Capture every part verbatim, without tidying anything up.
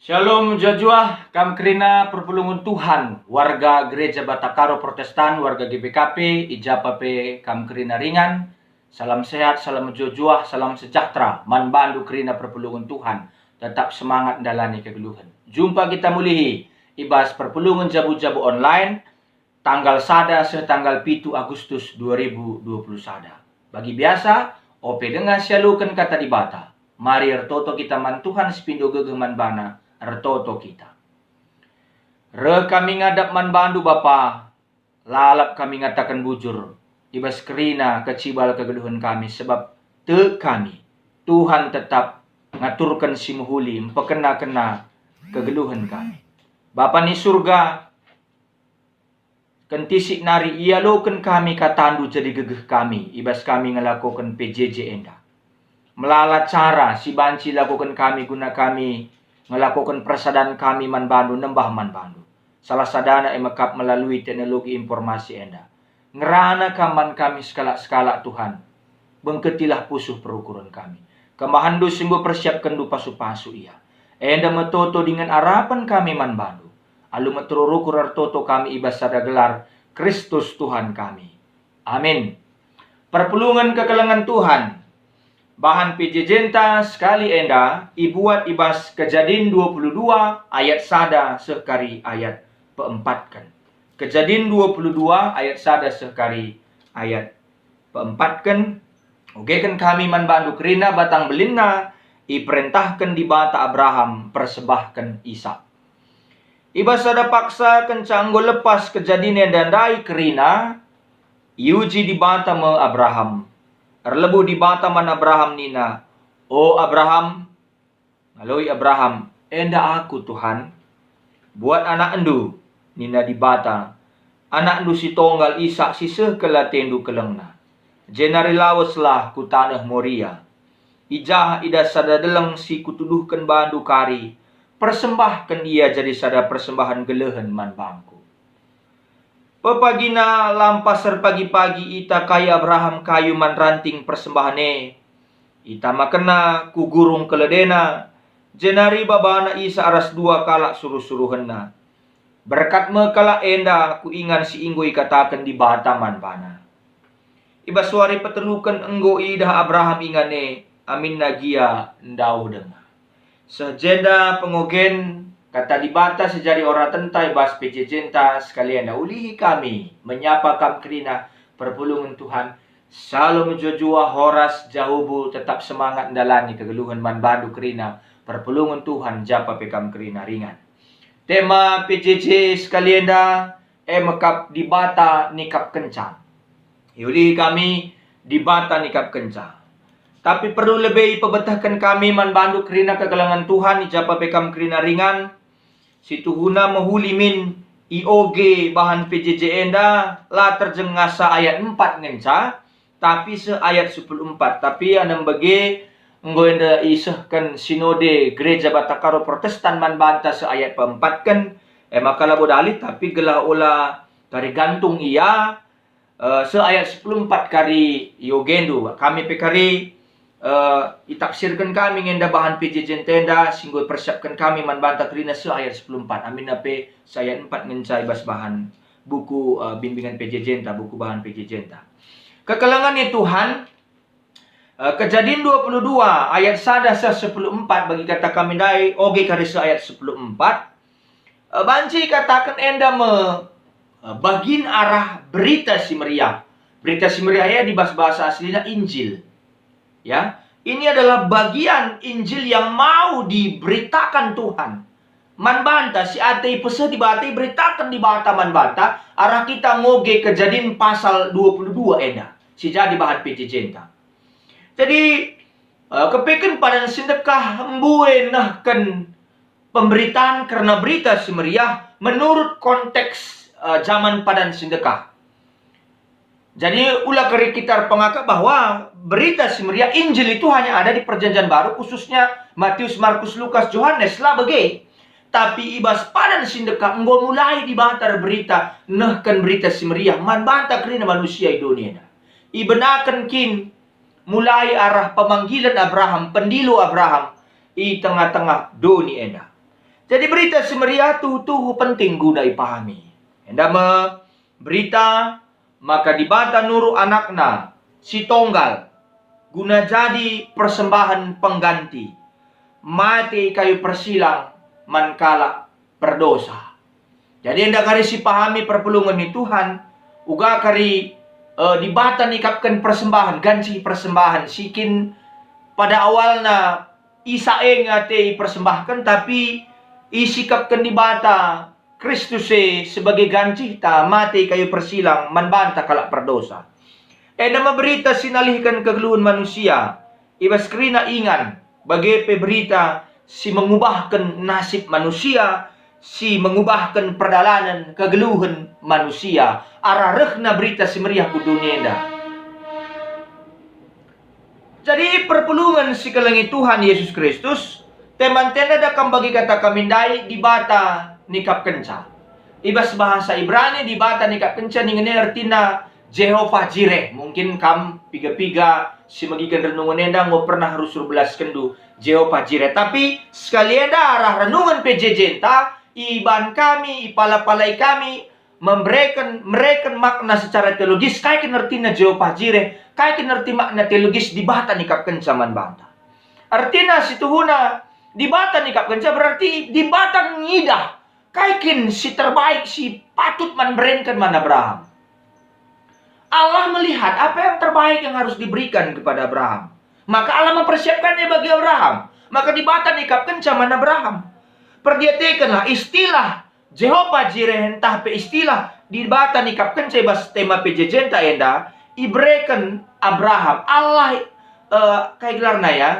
Shalom, mejuah-juah, kam kerina perpulungen Tuhan, warga Gereja Batakaro Protestan, warga G B K P, i ja pe kam kerina ringan. Salam sehat, salam mejuah-juah, salam sejahtera man bandu kerina perpulungen Tuhan. Tetap semangat ndalani kegeluhen. Jumpa kita mulihi i bas perpulungen jabu-jabu online, tanggal sada seh tanggal pitu Agustus dua ribu dua puluh sada. Bagi biasa, ope denga sialoken Kata Dibata, mari ertoto kita man Tuhan sipindo gegeh man baNa, ertoto kita. Reh kami ngadap man baNdu, Bapa, lalap kami ngataken bujur, i bas kerina kecibal kegeluhen kami, sebab tek kami, Tuhan tetap ngaturken si mehuli, mpekena-kena kegeluhen kami. Bapa ni Surga, kentisik nari ialoken kami KataNdu jadi gegeh kami, i bas kami ngelakoken P J J enda. Melala cara si banci ilakoken kami guna kami ngelakoken persadan kami man baNdu, nembah man baNdu. Salah sadana e me kap melalui teknologi informasi enda. Ngerana Kam man kami sekalak-sekalak, Tuhan. Bengketilah pusuh perukuren kami. KemahenNdu si enggo persiapkenNdu pasu-pasu ia. Enda me toto dingen arapen kami man baNdu. Alu me terukur ertoto kami i bas sada gelar, Kristus Tuhan kami. Amin. Perpulungen kekelengen Tuhan. Bahan P J J-nta sekali enda ibuat i bas Kejadin dua puluh dua ayat sada seh kari ayat peempatken. Kejadin dua puluh dua ayat sada seh kari ayat peempatken, ogeken kami man bandu kerina batang belinna iperentahken Dibata Abraham persembahken Isak. I bas sada paksa kenca enggo lepas kejadin enda ndai kerina, iuji Dibata me Abraham. Erlebuh Dibata man Abraham nina, "O Abraham!" Ngaloi Abraham, "Enda aku, Tuhan." "Buat anakndu," nina Dibata, "anakndu si tonggal Isak si seh kel atendu kelengna. Jenari laweslah ku taneh Moria. I jah idah sada deleng si kutuduhken bandu kari, persembahken ia jadi sada persembahen gelehen man bangku." Pepagina lampas erpagi-pagi itakai Abraham kayu man ranting persembahen e. Itamakenna ku gurung keledena, jenari babana Isak ras dua kalak suruh-suruhenna. Berkat me kalak enda ku ingan si enggo ikataken Dibata man bana. I bas wari peteluken enggo idah Abraham ingan e, aminna gia ndauh denga. Seh jenda pengogen Kata Dibata si jadi oratenta i bas P J J-nta sekalian. Ulihi kami menyapa kam kerina perpulungen Tuhan. Shalom, mejuah-juah, horas, jahubu, tetap semangat ndalani kegeluhen man bandu kerina perpulungen Tuhan, ja pe kam kerina ringan. Tema P J J sekalian enda, e me kap Dibata nikapkenca. Iulihi kami, Dibata nikapkenca. Tapi perlu lebe ipebetehken kami man bandu kerina kekelengen Tuhan, i ja pe kam kerina ringan. Situhuna mehuli min ioge bahan P J J enda, la terjeng ngasa ayat empat ngenca, tapi seh ayat sepuluh empat. Tapi anem bage enggo enda isehken Sinode Gereja Batakaro Protestan man banta seh ayat peempatken, e maka labo dalih, tapi gelah ola kari gantung ia, eh, seh ayat sepuluh empat kari iogendu. Kami pe kari, eh, itafsirken kami nge enda bahan P J J-nta enda si enggo ipersiapken kami man banta kerina seh ayat sepuluh empat. Aminna pe seh ayat empat ngenca i bas bahan buku, eh, bimbingan P J J-nta, buku bahan P J J-nta. Kekelengen ni Tuhan, eh, Kejadin dua puluh dua ayat sada seh sepuluh empat bagi kata kami ndai, oge kari seh ayat sepuluh empat, eh, banci ikataken enda me, eh, bagin arah Berita Si Meriah. Berita Si Meriah e di bas bahasa aslina Injil. Ya, ini adalah bagian Injil yang mau diberitakan Tuhan man banta, si ate ipeseh Dibata, iberitaken Dibata man banta, arah kita ngoge Kejadin pasal dua puluh dua enda, si jadi bahan P J J-nta. Jadi, eh, kepeken padan si ndekah mbue nehken pemberitaan kerna Berita Si Meriah menurut konteks, eh, zaman padan si ndekah. Jadi, ula kari kita erpengakap bahwa Berita Si Meriah, Injil itu hanya ada di Perjanjian Baru, khususnya Matius, Markus, Lukas, Johanes, la bage. Tapi i bas padan si ndekah enggo mulai Dibata erberita nehken Berita Si Meriah man banta kerina manusia i doni enda. Ibenaken kin mulai arah pemanggilen Abraham, pendilo Abraham i tengah-tengah doni enda. Jadi berita si meriah tuhu-tuhu penting guna ipahami. Enda me berita maka Dibata nuru AnakNa si tonggal guna jadi persembahen pengganti, mate i kayu persilang man kalak perdosa. Jadi enda kari sipahami perpulungen ni Tuhan, uga kari, eh, Dibata nikapken persembahen, ganci persembahen si kin pada awalna isa e nge ate ipersembahken, tapi isikapken Dibata Kristus e sebagai gancihta mate i kayu persilang man banta kalak perdosa. Enda me berita si nalihken kegeluhen manusia, i bas kerina ingan, bage pe berita si mengubahken nasib manusia, si mengubahken perdalanen kegeluhen manusia, arah rehna berita si meriah ku doni enda. Jadi perpulungen si kelengi Tuhan Yesus Kristus, teman tenda da kam bagi kata kami ndai Dibata nikapkenca. I bas bahasa Ibrani Dibata nikapkenca ningen e ertina Jehovah Jireh. Mungkin kam piga-piga si megiken renungen enda enggo pernah rusur belaskenndu Jehovah Jireh. Tapi sekali enda arah renungen P J J-nta, iban kami, ipala-palai kami, membereken, mereken makna secara teologis, kai kin ertina Jehovah Jireh, kai kin erti makna teologis Dibata nikapkenca man banta. Ertina situhuna Dibata nikapkenca berarti Dibata ngidah kai kin si terbaik si patut man berenken man Abraham. Allah melihat apa yang terbaik yang harus diberikan kepada Abraham. Maka Allah mempersiapkannya bagi Abraham. Maka Dibata nikapkenca man Abraham. Perdiatekenlah istilah Jehovah Jireh ntah pe istilah Dibata nikapkenca i bas tema P J J-nta enda, ibereken Abraham. Allah, eh, kai gelarna ya?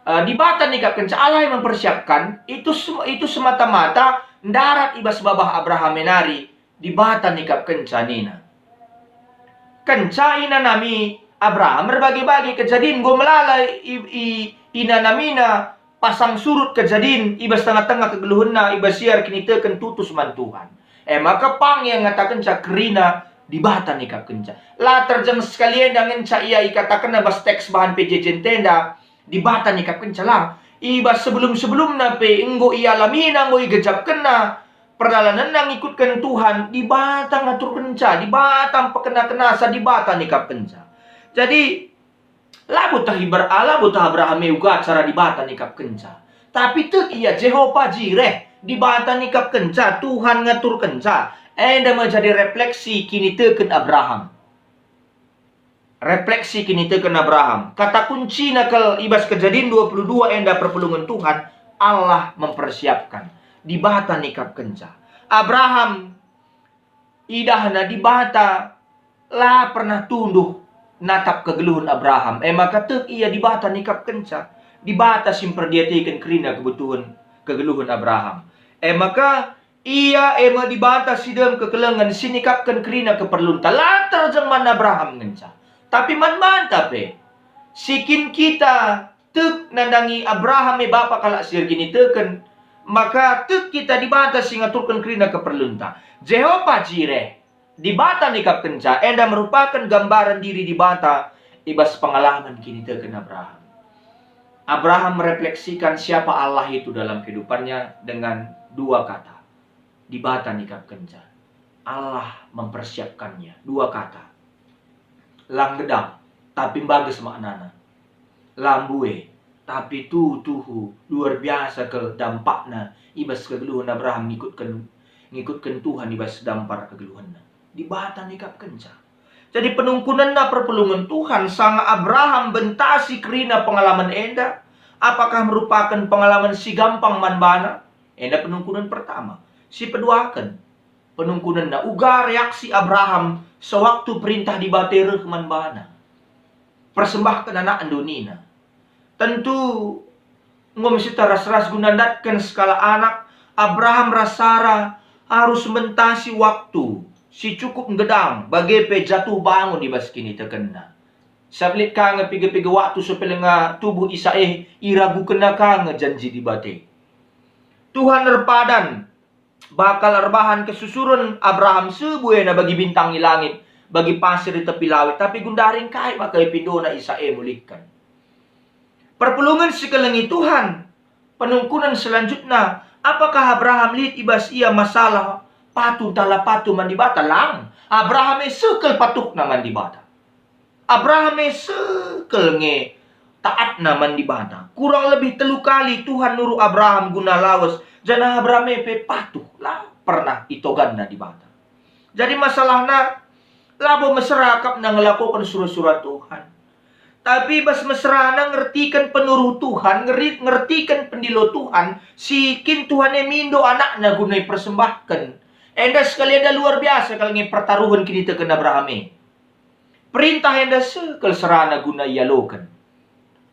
Eh, Dibata nikapkenca, Allah yang mempersiapkan, itu sem-, itu semata-mata ndarat i bas babah Abraham e nari, Dibata nikapkenca nina. Kenca inanami Abraham erbage-bage kejadin, enggo melala i, i, inanamina pasang surut kejadin i bas tengah-tengah kegeluhenna, i bas ia erkiniteken tutus man Tuhan. E maka pang ia ngatakenca kerina Dibata nikapkenca. La terjeng sekali enda ngenca ia ikatakenna bas teks bahan P J J-nta enda, Dibata nikapkenca, la. I bas sebelum-sebelumna pe enggo ialamina, enggo igejapkenna perdalanenna ngikutken Tuhan, Dibata ngaturkenca, Dibata mpekena-kenasa, Dibata nikapkenca. Jadi, labo tah Ibra-, labo tah Abraham e uga cara Dibata nikapkenca. Tapi tek ia Jehovah Jireh, Dibata nikapkenca, Tuhan ngaturkenca. Enda me jadi refleksi kiniteken Abraham. Refleksi kiniteken Abraham. Kata kuncina kal i bas Kejadin dua puluh dua enda perpulungen Tuhan, Allah mempersiapkan. Dibata nikapkenca. Abraham idahna Dibata la pernah tunduh natap kegeluhen Abraham. E maka tek ia Dibata nikapkenca. Dibata si mperdiateken kerina kebutuhen kegeluhen Abraham. E maka Ia e me Dibata si dem kekelengen si nikapken kerina keperlunta, la terjeng man Abraham ngenca, tapi man banta pe. Si kin kita tek nandangi Abraham e bapa kalak si erkiniteken, maka tek kita Dibata si ngaturken kerina keperlunta. Jehovah Jireh, Dibata nikapkenca, enda merupaken gambaren diri Dibata i bas pengalamen kiniteken Abraham. Abraham merefleksikan siapa Allah itu dalam kehidupannya dengan dua kata, Dibata nikapkenca, Allah mempersiapkannya. Dua kata. Lang gedang, tapi mbages maknana. La mbue, tapi tuhu-tuhu luar biasa kal dampakna i bas kegeluhen Abraham ngikutken, ngikutken Tuhan i bas dampar kegeluhenna. Dibata nikapkenca. Jadi penungkunenna perpulungen Tuhan sanga Abraham bentasi kerina pengalamen enda, apakah merupaken pengalamen si gampang man bana? Enda penungkunen pertama. Si peduaken, penungkunenna uga reaksi Abraham sewaktu perintah Dibata reh man bana. Persembahken anakndu nina. Tentu enggo me sieteh ras-ras guna ndatken sekalak anak, Abraham ras Sara arus mbentasi waktu si cukup nggedang bage pe jatuh bangun i bas kinitekenna. Sabap lit ka nge piga-piga waktu seh pe langa tubuh Isak e iragukenna ka nge janji Dibata. Tuhan erpadan, bakal erbahan kesusuren Abraham seh buena bagi bintang i langit, bagi pasir i tepi lawit, tapi gundari engkai maka ipindona Isak e mulihken. Perpulungen si kelengi Tuhan, penungkunen selanjutna, Apakah Abraham lit i bas ia masalah patuh ntah la patuh man Dibata? Lang. Abraham e seh kal patuhna man Dibata. Abraham e seh kal nge taatna man Dibata. Kurang lebih telu kali Tuhan nuru Abraham guna lawes, janah Abraham e pe patuh, la pernah itoganna Dibata. Jadi masalahna, labo mesera akapna ngelakoken sura-sura Tuhan. Tapi bas meserana ngertiken penuruh Tuhan, ngeri-, ngertiken pendilo Tuhan, si kin Tuhan e mindo anakna guna ipersembahken. Enda sekali enda luar biasa kal nge pertaruhen kiniteken Abraham e. Perintah enda seh kal serana guna ialoken.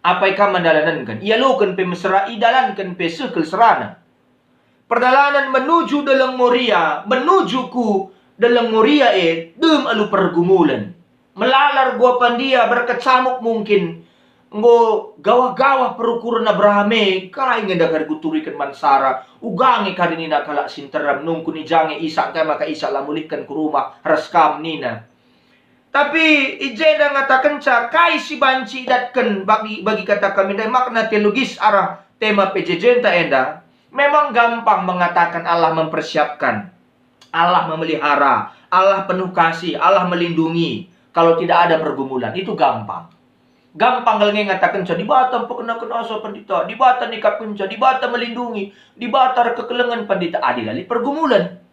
Apai kam mendalanenken, ialoken pe mesera, idalanken pe seh kal serana. Perdalanen menuju Deleng Moria, menuju ku Deleng Moria e, dem alu pergumulen. Melalar gua pandia, berkecamuk mungkin. Enggo gawah-gawah perukuren Abraham e, kai nge ndakar kuturiken man Sara, uga nge kari nina kalak si nterem, nungkun i ja nge Isak, kai maka Isak la mulihken ku rumah ras kam nina. Tapi i jenda ngatakenca kai si banci idatken bagi, bagi kata kami ndai makna teologis arah tema P J J-nta enda? Memang gampang mengatakan Allah mempersiapkan, Allah memelihara, Allah penuh kasih, Allah melindungi kalau tidak ada pergumulan. Itu gampang. Gampang kal nge ngatakenca Dibata mpekenaken asa pendeta, Dibata nikapkenca, Dibata melindungi, Dibata erkekelengen pendeta adi la lit pergumulen.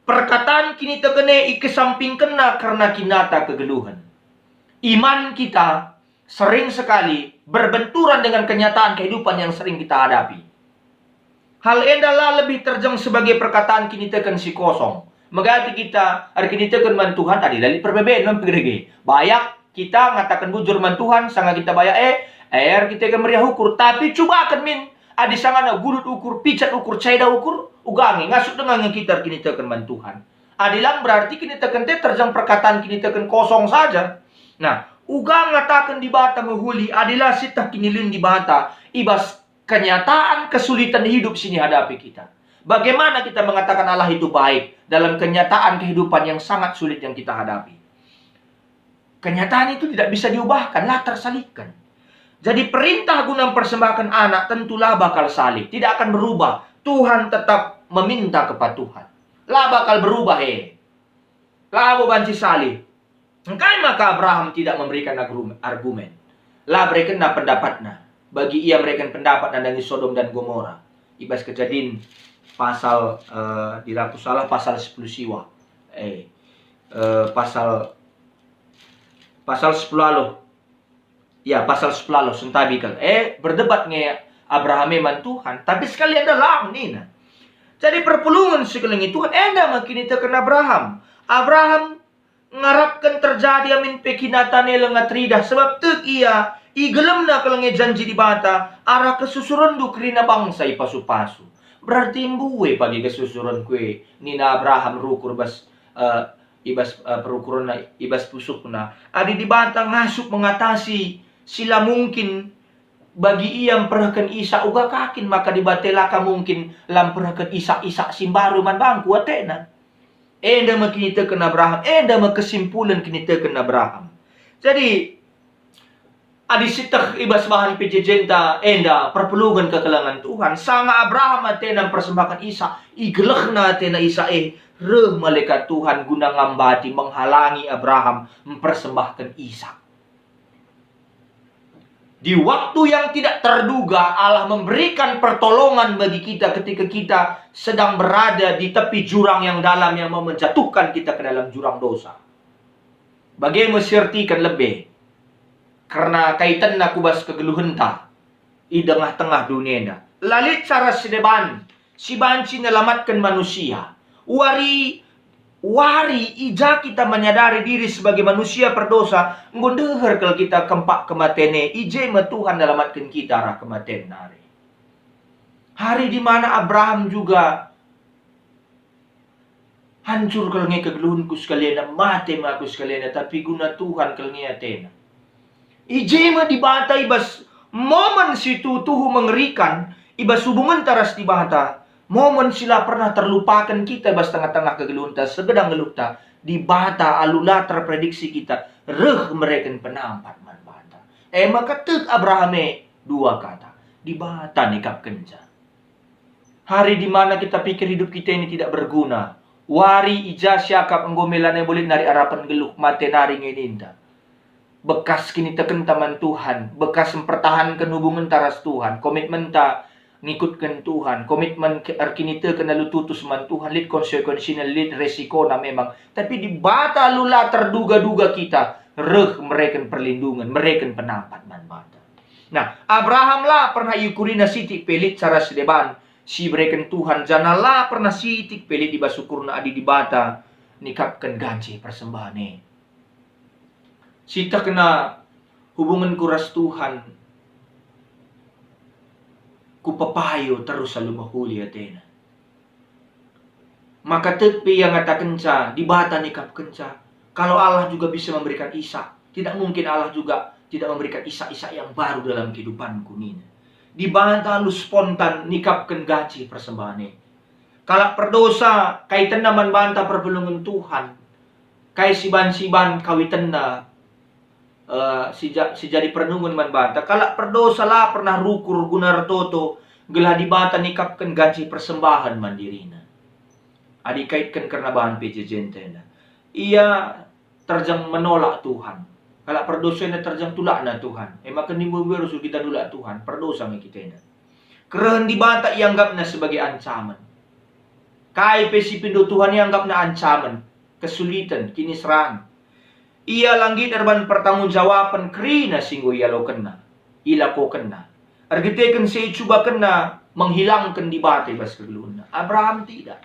Perkataan kiniteken e ikesampingkenna kerna kinata kegeluhen. Iman kita sering sekali berbenturan dengan kenyataan kehidupan yang sering kita hadapi. Hal enda la lebih terjeng sebagai perkataan kiniteken si kosong. Megati kita erkiniteken man Tuhan adi la lit perbeben man pegedege. Bayak kita ngataken bujur man Tuhan sanga kita bayak e, er kita ke meriah ukur. Tapi cubaken min, adi sangana gulut ukur, picat ukur, ceda ukur, uga nge ngasup denga nge kita erkiniteken man Tuhan. Adi lang berarti kiniteken te terjeng perkataan kiniteken kosong saja. Nah, uga ngataken Dibata mehuli adi la sieteh kinilin Dibata i bas kenyataan kesulitan hidup si ihadapi kita. Bagaimana kita mengatakan Allah itu baik dalam kenyataan kehidupan yang sangat sulit yang kita hadapi? Kenyataan itu tidak bisa diubahkan, la tersalihken. Jadi perintah guna mempersembahkan anak tentu la bakal salih, tidak akan berubah. Tuhan tetap meminta kepatuhan. La bakal berubah e. Labo banci salih. Engkai maka Abraham tidak memberikan agrum-, argumen? La berekenna pendapatna. Bagi ia mereken pendapat nandangi Sodom dan Gomora. I bas Kejadin pasal, eh, adi la kusalah pasal sepuluh siwa. Eh, eh, pasal, pasal sepuluh aluh. Ya, pasal sepuluh aluh sentabi kal. Eh, berdebat nge Abraham e man Tuhan, tapi sekali enda lang nina. Jadi perpulungen si kelengi Tuhan enda me kiniteken Abraham. Abraham ngarapken terjadi amin pe kinatan e langa teridah, sebab tek ia igelemna kal nge janji Dibata, arah kesusurenndu kerina bangsa ipasu-pasu. Berarti mbue pagi kesusurenku e, nina Abraham rukur bas, eh, i bas, eh, perukurenna, i bas pusuhna. Adi Dibata ngasup mengatasi si la mungkin bagi ia mpereken Isak, uga ka kin maka Dibata la ka mungkin la mpereken Isak, Isak si mbaru man bangku atena. Enda me kiniteken Abraham, enda me kesimpulen kiniteken Abraham. Jadi, adi sieteh i bas bahan P J J-nta enda perpulungen kekelengen Tuhan, sanga Abraham atena mpersembahken Isak, igelehna atena Isak e, reh malekat Tuhan guna ngambati, menghalangi Abraham mpersembahken Isak. Di waktu yang tidak terduga, Allah memberikan pertolongan bagi kita ketika kita sedang berada di tepi jurang yang dalam yang mau menjatuhkan kita ke dalam jurang dosa. Bage me siertiken lebe, kerna kaitenna ku bas kegeluhenta i tengah-tengah doni enda. La lit cara si deban si banci nelamatken manusia. Wari, wari i ja kita menyadari diri sebagai manusia perdosa, enggo ndeher kal kita kempak kematen e, i je me Tuhan nelamatken kita arah kematen nari. Hari di mana Abraham juga hancur kal nge kegeluhenku sekalianna, mate me aku sekalianna, tapi guna Tuhan kal nge atena. I je me Dibata i bas momen si tuhu-tuhu mengerikan i bas hubungenta ras Dibata, momen si la pernah terlupaken kita i bas tengah-tengah kegeluhenta, segedang geluhta, Dibata alu la terprediksi kita reh mereken penampat man banta. E maka tek Abraham e dua kata, Dibata nikapkenca. Hari di mana kita pikir hidup kita ini tidak berguna. Wari i ja siakap enggo me lanai bolit nari arapen geluh, mate nari nge ninta. Bekas kinitekenta man Tuhan, bekas mpertahanken hubungenta ras Tuhan, komitmenta ngikutken Tuhan, komitmen ke-, erkiniteken alu tutus man Tuhan, lit konsekuensina, lit resikona memang. Tapi Dibata alu la terduga-duga kita, reh mereken perlindungen, mereken penampat man banta. Nah, Abraham la pernah iukurina sitik pe lit cara si deban si ibereken Tuhan, janah la pernah sitik pe lit i bas ukurna adi Dibata nikapken ganjih persembahen e. Sietehna hubungenku ras Tuhan, kupepayo terus alu mehuli atena. Maka tek pe ia ngatakenca, Dibata nikapkenca, kalau Allah juga bisa memberikan Ishak, tidak mungkin Allah juga tidak memberikan Ishak-Ishak yang baru dalam kehidupanku, nina. Dibata alu spontan nikapken ganjih persembahen e. Kalak perdosa, kai tenna man banta perpulungen Tuhan, kai siban-siban kawitenna, eh, si ja-, si jadi perenungen man banta. Kalak perdosa la pernah rukur guna ertoto gelah Dibata nikapken ganjih persembahen man dirina. Adi ikaitken kerna bahan P J J enda, ia terjeng menolak Tuhan. Kalak perdosa enda terjeng tulakna Tuhan. E maka nimbuh-mbuh rusul kita nulak Tuhan, perdosa nge kita enda. Kerehen Dibata ianggapna sebagai ancamen. Kai pe si pindo Tuhan ianggapna ancamen, kesulitan, kiniseran. Ia la nggit erban pertanggungjawapen kerina si enggo ialokenna, ilakokenna. Erkiteken si icubakenna menghilangken Dibata i bas kegeluhenna. Abraham tidak.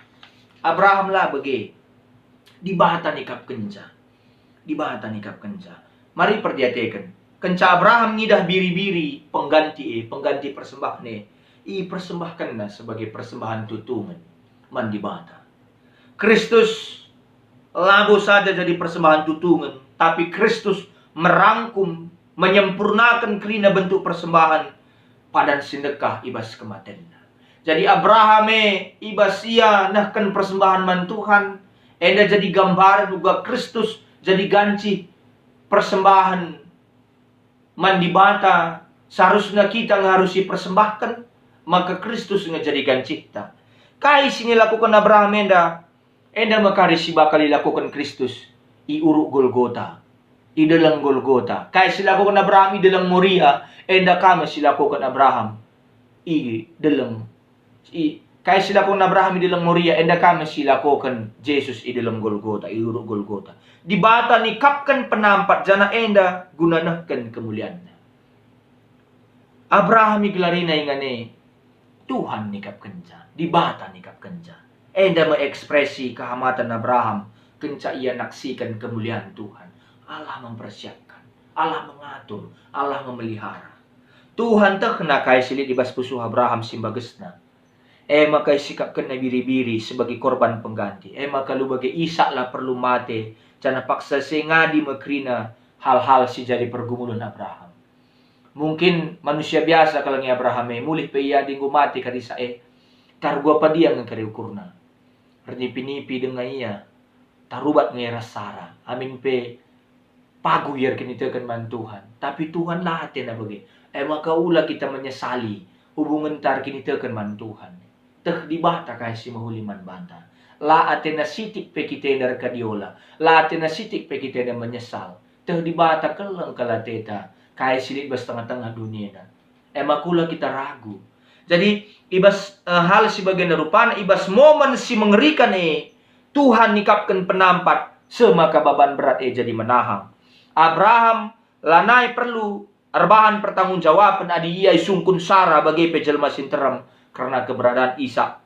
Abraham la bage. Dibata nikapkenca. Dibata nikapkenca. Mari perdiateken. Kenca Abraham ngidah biri-biri pengganti e, pengganti persembahen e, ipersembahkenna sebagai persembahen tutungen man Dibata. Kristus labo saja jadi persembahen tutungen, tapi Kristus merangkum, menyempurnaken kerina bentuk persembahen padan si ndekah i bas kematenNa. Jadi Abraham e, i bas ia nehken persembahen man Tuhan, enda jadi gambaren uga Kristus jadi ganjih persembahen man Dibata, seharusna kita nge arus ipersembahken, maka Kristus nge jadi ganjihta. Kai si nilakoken Abraham enda? Enda me kari si bakal ilakoken Kristus i Uruk Golgota, i Deleng Golgota. Kai si ilakoken Abraham i Deleng Moria, enda ka me si ilakoken Abraham i Deleng, i, kai si ilakoken Abraham i Deleng Moria, enda ka me si ilakoken Jesus i Deleng Golgota, i Uruk Golgota. Dibata nikapken penampat janah enda guna nehken kemulianNa. Abraham igelarina ingan e, Tuhan nikapkenca, Dibata nikapkenca. Enda me ekspresi kehamaten Abraham kenca ia naksiken kemulian Tuhan. Allah mempersiapkan, Allah mengatur, Allah memelihara. Tuhan tehna kai si lit i bas pusuh Abraham si mbagesna. E maka isikapkenna biri-biri sebagai korban pengganti. E maka alu bage Isak la perlu mate, janah paksa si ngadi me kerina hal-hal si jadi pergumulen Abraham. Mungkin manusia biasa kal nge Abraham e, mulih pe ia adi enggo mate kari Isak e. Ntar gua padia nge kari ukurna. Ernipi-nipi denga ia, tarubat nge ras Sara. Amin pe pagu ia erkiniteken man Tuhan. Tapi Tuhan la atena bage. E maka ula kita menyesali hubungenta erkiniteken man Tuhan. Teh Dibata kai si mehuli man banta. La atena sitik pe kita enda erkadiola. La atena sitik pe kita enda menyesal. Teh Dibata keleng kal ateta kai si lit bas tengah-tengah doni enda. E maka ula kita ragu. Jadi, i bas, eh, hal si bagenda rupana, i bas momen si mengerikan e, Tuhan nikapken penampat, seh maka baban berat e jadi menahang. Abraham lanai perlu erbahan pertanggungjawapen adi ia isungkun Sara bage pe jelma si nterem kerna keberadaan Isak.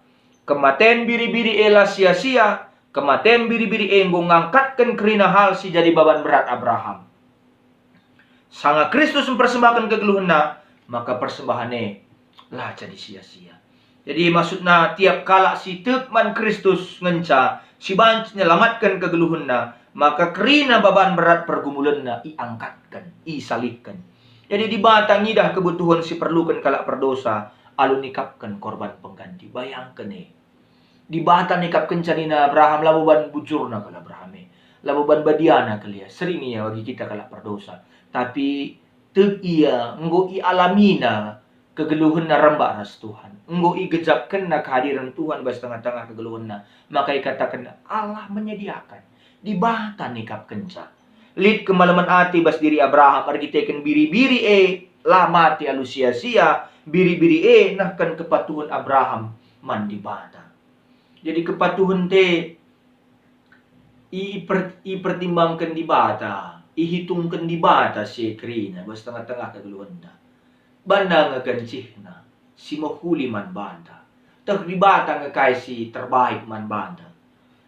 Kematen biri-biri e la sia-sia, kematen biri-biri e enggo ngangkatken kerina hal si jadi baban berat Abraham. Sanga Kristus mpersembahken kegeluhenNa, maka persembahen e la jadi sia-sia. Jadi maksudna, tiap kalak si tek man Kristus ngenca si banci nyelamatken kegeluhenna, maka kerina baban berat pergumulenna iangkatken, isalihken. Jadi Dibata ngidah kebutuhen si perluken kalak perdosa alu nikapken korban pengganti. Bayangken e. Dibata nikapkenca nina Abraham, labo ban bujurna kal Abraham e, labo ban badiana kal ia, sering ia bagi kita kalak perdosa. Tapi tek ia enggo ialamina kegeluhenna rembak ras Tuhan. Enggo igejapkenna kehadiren Tuhan bas tengah-tengah kegeluhenna, maka ikatakenna, "Allah menyediakan." Dibata nikapkenca. Lit kemalemen ate bas diri Abraham erkiteken biri-biri e la mate alu sia-sia, biri-biri e nehken kepatuhen Abraham man Dibata. Jadi kepatuhenta e iper-, ipertimbangken Dibata, ihitungken Dibata si e kerina bas tengah-tengah kegeluhenta. Bana nge gancihna si mehuli man banta. Teh Dibata nge kai si terbaik man banta.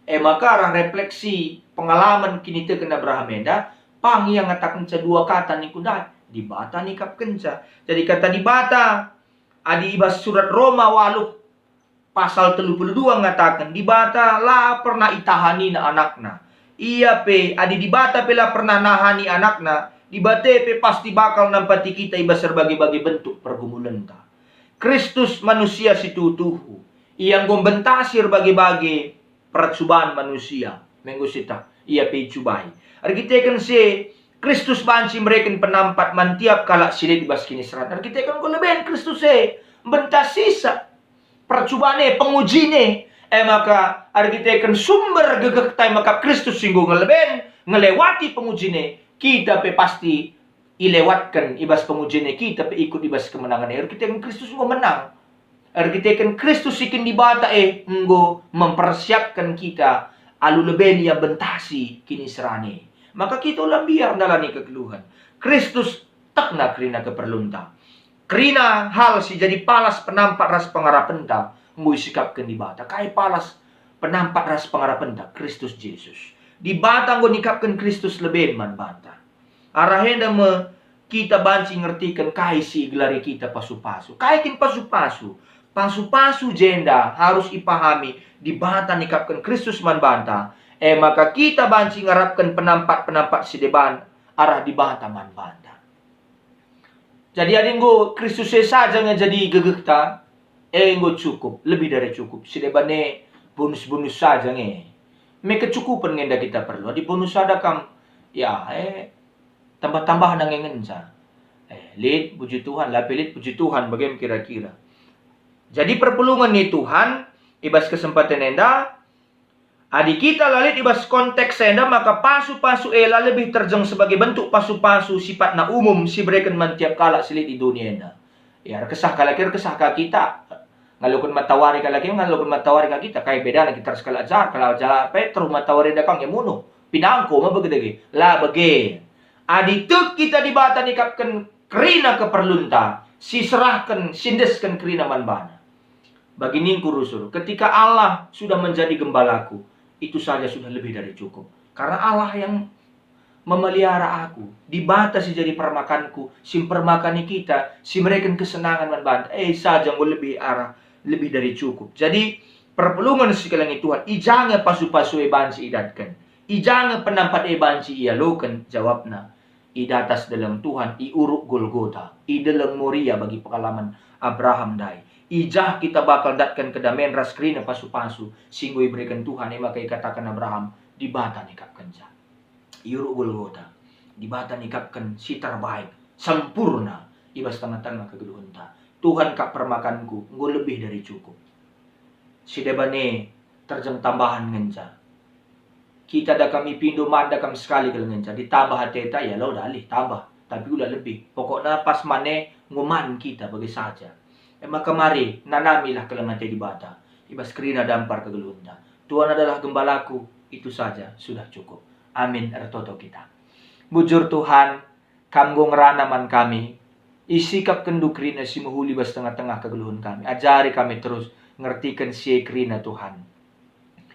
E maka arah refleksi pengalaman kiniteken Abraham enda, pang ia ngatakenca dua kata ningku ndai, Dibata nikapkenca. Jadi kata Dibata, adi i bas surat Roma waluh pasal telu puluh dua ngataken, Dibata la pernah itahanina anakna. Ia pe, adi Dibata pe la pernah nahani anakna, Dibata pe pasti bakal nampati kita i bas erbage-bage bentuk pergumulenta. Kristus manusia si tuhu-tuhu. Ia enggo mbentasi erbage-bage percuban manusia. Menggo sieteh, ia pe icubai. Erkiteken si e, Kristus banci mereken penampat man tiap kalak si lit i bas kiniseran. Erkiteken enggo leben Kristus e, mbentasisa percuban e, pengujin e. E maka, erkiteken sumber gegehta e maka Kristus si enggo ngeleben, ngelewati pengujin e, kita pe pasti ilewatken i bas pengujin e, kita pe ikut i bas kemenangen e. Erkiteken Kristus enggo menang. Erkiteken Kristus si kin Dibata e enggo mempersiapken kita alu leben ia mbentasi kiniseran e. Maka kita ula mbiar ndalani kegeluhen. Kristus tehna kerina keperlunta. Kerina hal si jadi palas penampat ras pengarapenta enggo isikapken Dibata. Kai palas penampat ras pengarapenta? Kristus Jesus. Dibata enggo nikapken Kristus leben man banta. Arah enda me kita banci ngertiken kai si igelari kita pasu-pasu. Kai kin pasu-pasu? Pasu-pasu jenda harus ipahami Dibata nikapken Kristus man banta, e maka kita banci ngarapken penampat-penampat si deban arah Dibata man banta. Jadi adi enggo Kristus e saja nge jadi gegehta, e enggo cukup, lebih dari cukup. Si deban e bonus-bonus saja nge. Me kecukupen nge enda kita perlu. Adi bonus sada kam, ya, e, tambah-tambahna nge ngenca. E, lit, puji Tuhan, la pe lit, puji Tuhan, bage me kira-kira. Jadi perpulungen ni Tuhan, i bas kesempaten enda, adi kita la lit i bas konteks enda, maka pasu-pasu e la lebih terjeng sebagai bentuk pasu-pasu sifatna umum si ibereken man tiap kalak si lit i doni enda. Ya, erkesah kalak e, erkesah ka kita. Ngaloken matawari kalak e, ngaloken matawari ka kita. Kai bedana kita ras kalak jahat, kalak jahat pe teruh matawari enda kang e munuh. Pinangko me bage dage. La bage. Adi tek kita Dibata nikapken kerina keperlunta, si serahken, si endesken kerina man baNa. Bagi ningku rusur, ketika Allah sudah menjadi gembalaku, itu saja sudah lebih dari cukup. Karena Allah yang memelihara aku, Dibata si jadi permakanku, si mpermakani kita, si mereken kesenangan man banta, e saja enggo lebih arah, lebih dari cukup. Jadi, perpulungen si kelengi Tuhan, i ja nge pasu-pasu e banci idatken, i ja nge penampat e banci ialoken, jawabna, i datas deleng Tuhan, i Uruk Golgota, i deleng Moria bagi pengalaman Abraham ndai. I ja kita bakal ndatken kedamen ras kerina pasu-pasu si enggo ibereken Tuhan, e maka ikataken Abraham, Dibata nikapkenca. I Uruk Golgota, Dibata nikapken si terbaik, sempurna i bas tengah-tengah kegeluhenta. Tuhan kap permakanku, enggo lebih dari cukup. Si deban e terjeng tambahan ngenca. Kita da kam ipindo man da kam sekali kal ngenca, ditambah ateta, ya lau dalih tambah, tapi ula lebih. Pokokna pas man e enggo man kita bage saja. E maka mari, nanamilah keleng ate Dibata i bas kerina dampar kegeluhenta. Tuhan adalah gembalaku, itu saja sudah cukup. Amin, ertoto kita. Bujur Tuhan, Kam enggo ngerana man kami, isikapkenNdu kerina si mehuli bas tengah-tengah kegeluhen kami. Ajari kami terus ngertiken si e kerina, Tuhan.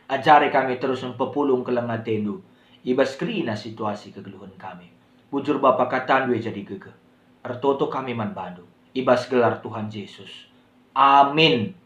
Ajari kami terus mpepulung keleng ateNdu i bas kerina situasi kegeluhen kami. Bujur Bapa, kataNdu e jadi gegeh. Ertoto kami man baNdu, i bas gelar Tuhan Jesus. Amin.